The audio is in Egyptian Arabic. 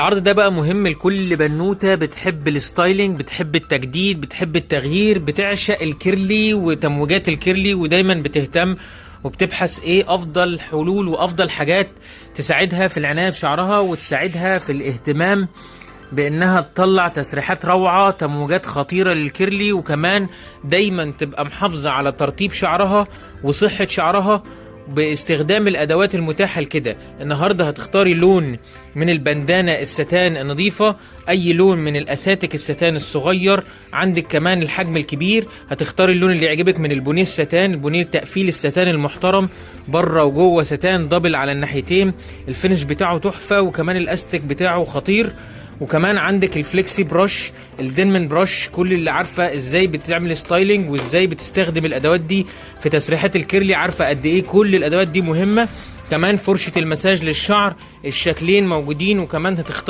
العرض ده بقى مهم لكل بنوتة بتحب ال styling، بتحب التجديد، بتحب التغيير، بتعشق ال curly وتمويجات ال curly، ودايما بتهتم وبتبحث ايه افضل حلول وافضل حاجات تساعدها في العناية بشعرها وتساعدها في الاهتمام بانها تطلع تسريحات روعة، تمويجات خطيرة لل curly، وكمان دايما تبقى محافظة على ترطيب شعرها وصحة شعرها باستخدام الادوات المتاحة لكده. النهارده هتختاري لون من البندانه الستان النظيفه، اي لون من الاساتك الستان الصغير، عندك كمان الحجم الكبير. هتختاري اللون اللي يعجبك من البونيه الستان، البونيه التقفيل الستان المحترم، بره وجوه ستان double على الناحيتين، ال finish بتاعه تحفه، وكمان الاستك بتاعه خطير. وكمان عندك ال flexi brush، ال Denman brush. كل اللي عارفه ازاي بتعمل styling وازاي بتستخدم الادوات دي في تسريحات ال curly عارفه قد ايه كل الادوات دي مهمه. كمان فرشه المساج للشعر، الشكلين موجودين. وكمان هتختار